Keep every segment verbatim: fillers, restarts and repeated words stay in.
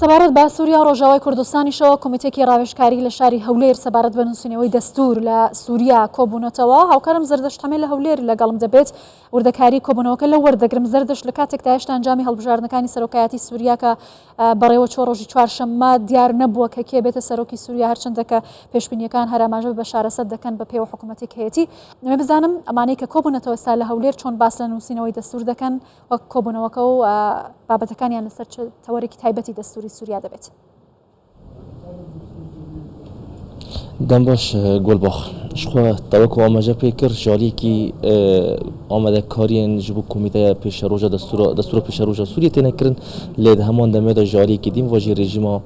سەبارەت بە سووریا و ڕۆژاوای کوردستانیشەوە، کۆمیتێکی ڕاوێژکاری لە شاری هەولێر سەبارەت بە نووسینەوەی دەستوور لە سووریا کۆبوونەتەوە. هاوکارم زەردەشت حەمێ لە هەولێر لەگەڵم دەبێت. وردەکاری کۆبوونەوەکە لەو وەردەگرم. زەردەشت، لە کاتێکدا هێشتا ئەنجامی هەڵبژاردنەکانی سەرۆکایەتی سووریا کە، ئە، بەڕێوە چووە ڕۆژی چوارشەممە، دیار نەبووە کە کێ بێتە سەرۆکی سووریا، هەرچەندە کە پێشبینیەکان هەر ئاماژە بە بەشارەسەد دەکەن بە پێوە حکوومەتێک هەیەتی. دەمێ بزانم ئەمانەی کە کۆبوونەتەوە ئێستا لە هەولێر چۆن باس لە نووسینەوەی دەستوور دەکەن وەک کۆبوونەوەکە و، ئە، بابەتەکانیان لەسەر چ تەوەرێکی تایبەتی دەستووری سووریا دەبێت. Dem baş, e, Gulbax. Ji xwe te wek ku amaje pê kir, ji aliyekî, e, amadekariyên ji bo Komîteya Pêşeroja Destûra, Destûra Pêşeroja Sûriyê têne kirin, lê di heman demê de ji aliyekî din ve jî rejîma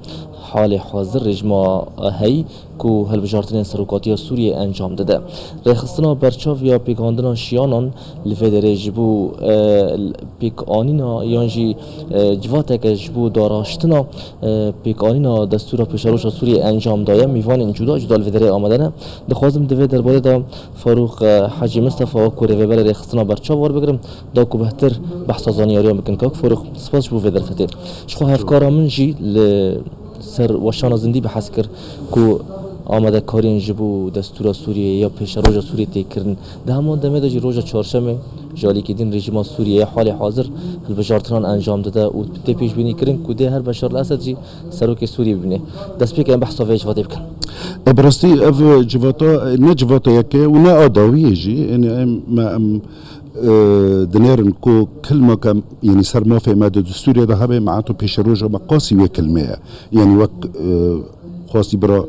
halê hazir, rejîma, e, heyî ku hilbijartinên serokatiya Sûriyê encam dide. Rêxistina berçav ya pêkhandina şiyanan li vê derê ji bo, e, pêkanîna yan jî, e, civateke ji bo daraştina, e, pêkanîna destûra pêşeroja Sûriyê encam daye. Mîvanên cuda cuda li vê derê amade ne. Dixwazim di vê derbarê de Farûq, e, Hecî Mistefa wek ku rêveberê rêxistina berçav werbigirim, da ku bêhtir behsa zanyariyan bikin. Kak Farûq, spas ji bo vê derfetê. Ji xwe hevkara min jî li ser weşana zindî bi hez kir ku amadekariyên ji bo destûra Sûriyê ya pêşeroja Sûriyê tê kirin. Di heman demê de jî roja çarşemê ji alîkî din rejîma Sûriyê ya halê hazir hilbijartinan encam dide û tê pêşbînî kirin ku dê her Beşar el Esed jî serokê Sûriyê bibîne. Destpêk em behsa vê civatê bikin. E, bi rastî ev civata, e, ne civata yek e û ne a dawiyê jî. Yanî em, me, em, e, dinêrin ku kilmeke, yanî ser mafê me di destûrê de hebe, me heta pêşeroja me qasî wê kilmê ye. Yanî wek, e, xwastî bira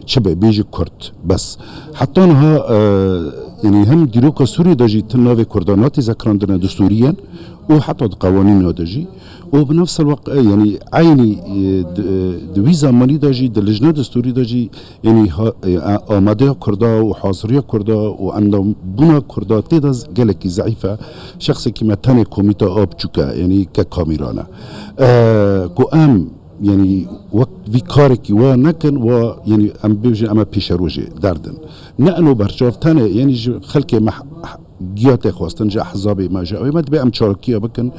çi be, bêjî Kurd, bes. Heta niha, e, yanî hem dîroka Sûriyê de jî ti navê Kurdan nate zekrandine destûriyen û heta di qewanîna de jî. Û bi nefs el-weqt, e, yanî eynî, e, di, e, di wî zemanî de jî, di lijna destûrî de jî, yanî ha, e, a-, amadeya Kurda û haziriya Kurda û endambûna Kurda tê de z-, gelekî zeîf e. Şexsekî me tenê komîta a biçûk e, yanî kek Kamîran e. E, ku em, yanî wek vî karekî wa nekin, wa, yanî em bêjin em ê pêşerojê derdin. Ne eno berçav tenê, yanî ji xelkê me h-, h-, giya tê xwestin, ji ehzabê me, ji ewê me, dibê em çalakiya bikin,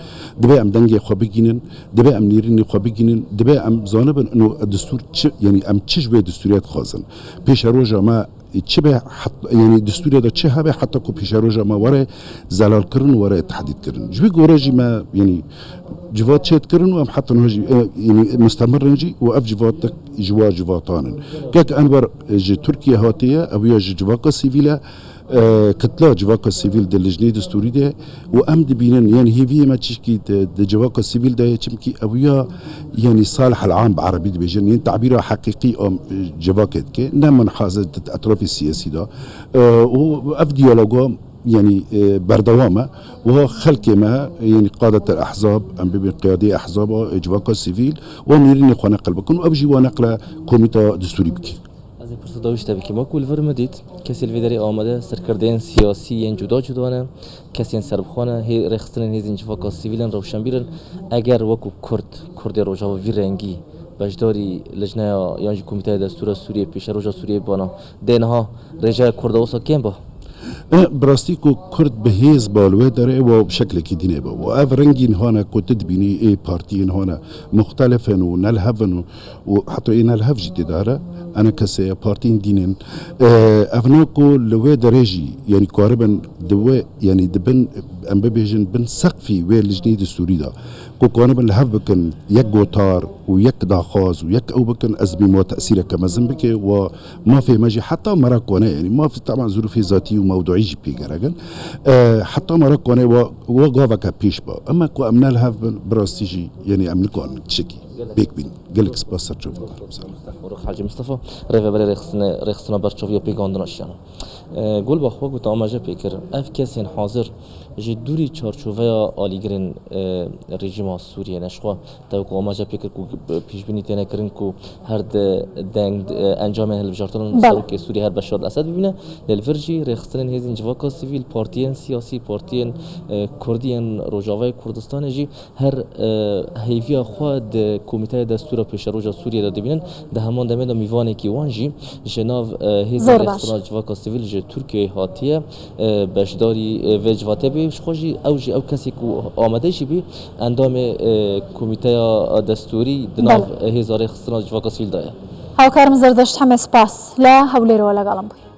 dibê em dengê xwe bigînin, dibê em nêrînê xwe bigînin, dibê em zanibin ino destûr çi, yanî em çi ji wê destûrê dixwazin. Pêşeroja me çi be, het-, yanî destûrê de çi hebe, heta ku pêşeroja me were zelalkirin, were tehdîdkirin. Ji vî gore jî me, yanî civat çêdikirin û em heta niha jî, e, yanî mustemir in jî û ev civat ji wa civatan in. Kek Enwer, e, ji Tirkiye hatiye, ew ya ji civaka sivîl e. E, kitla civaka sivîl di lijnê destûrî de û em dibînin, yanî hêviyê me çişkî di, di civaka sivîl de ye, çimkî ew ya, yanî salih el-am bi erebî dibêjin, yanî tabîra heqîqî a civakê dike, ne minhazir di etrafê siyasî de. E, û ev diyaloga, yanî, e, berdewam e. Wa xelkê me, yanî qadet el-ehzab, em bibin qiyadê ehzaba, e, civaka sivîl, wa nêrînê xwe neqil bikin û ew jî wa neqle komîta destûrî bike. Ez ê pirsa dawî ji te bikim. Wekû li vir min dît, kesê li vê derê amade, serkirdeyên siyasî yên cuda cuda ne, kesên serbixwe ne, hê-, rêxistinên hêzên civaka sivîl in, rewşenbîr in. Eger wekû Kurd, Kurdê Rojava vî rengî beşdarî lijneya yan jî Komîteya Destûra Sûriyê, Pêşeroja Sûriyê bibana, dê niha rêjeya Kurda wisa kêm ba? E, bi rastî ku Kurd bi hêz ba li wê derê, wa bi şeklekî dînê ba. Wa ev rengîn hane ku tu dibînî, ê partiyên hane muxtelif in û ne li hev in û û heta ê ne li hev jî tê de here, enekesê ye, partiyên dînên. E, ev ne ku li wê derê jî, yanî karibin di wê, yanî di bin, em bibêjin bin seqfî wê lijneyê destûrî de, ku karibin li hev bikin yek gotar û yek daxwaz û yek ew bikin, ez dibînim wa tesîreke mezin bike, wa mafê me jî heta mera kone, yanî maf, teban zirûfê zatî û mewduî jî pê gerek in. E, heta mera kone wa, wa gaveke pêş ba. Ema ku em ne li hev bin, bi rastî jî, yanî em nikarin tiştekî pêk bînin. Gelek spas, serçava. Mustafa Faruk, Hacî Mustafa, rêveberê rêxistina, rêxistina berçaviya pêkandina şiyanan. E, Gulbax, wekû te amaje pê kir, ev kesên hazir ji dûrî çarçoveya alîgirên, e, rejîma Sûriyê ne. Ji xwe te wekû amaje pê kir ku pêşbînî têne kirin ku her di deng, e, encamên hilbijartinan Bele. serokê Sûriyê her Beşar el Esed bibîne. Lê li vir jî rêxistinên hêzên civaka sivîl, partiyên siyasî, partiyên, e, kurdî yên Rojavayê Kurdistanê jî her, e, hêviya xwe di Komîteya Destûra Pêşeroja Sûriyê de dibînin. Di heman demê de mîvanekî wan jî ji nav, e, hêza Zor baş. rêxistina civaka sivîl ji Tirkiyeyê hatiye, e, beşdarî, e, vê civatê bî. Ji xwe jî ew jî ew kesê ku amade jî bî, endamê, e, Komîteya Destûrî di nav, Belê. e, hêza rêxistina civaka sivîl de ye. هاوکارم زەردەشت، هەمێ سپاس لە هەولێرەوە لەگەڵم بووی.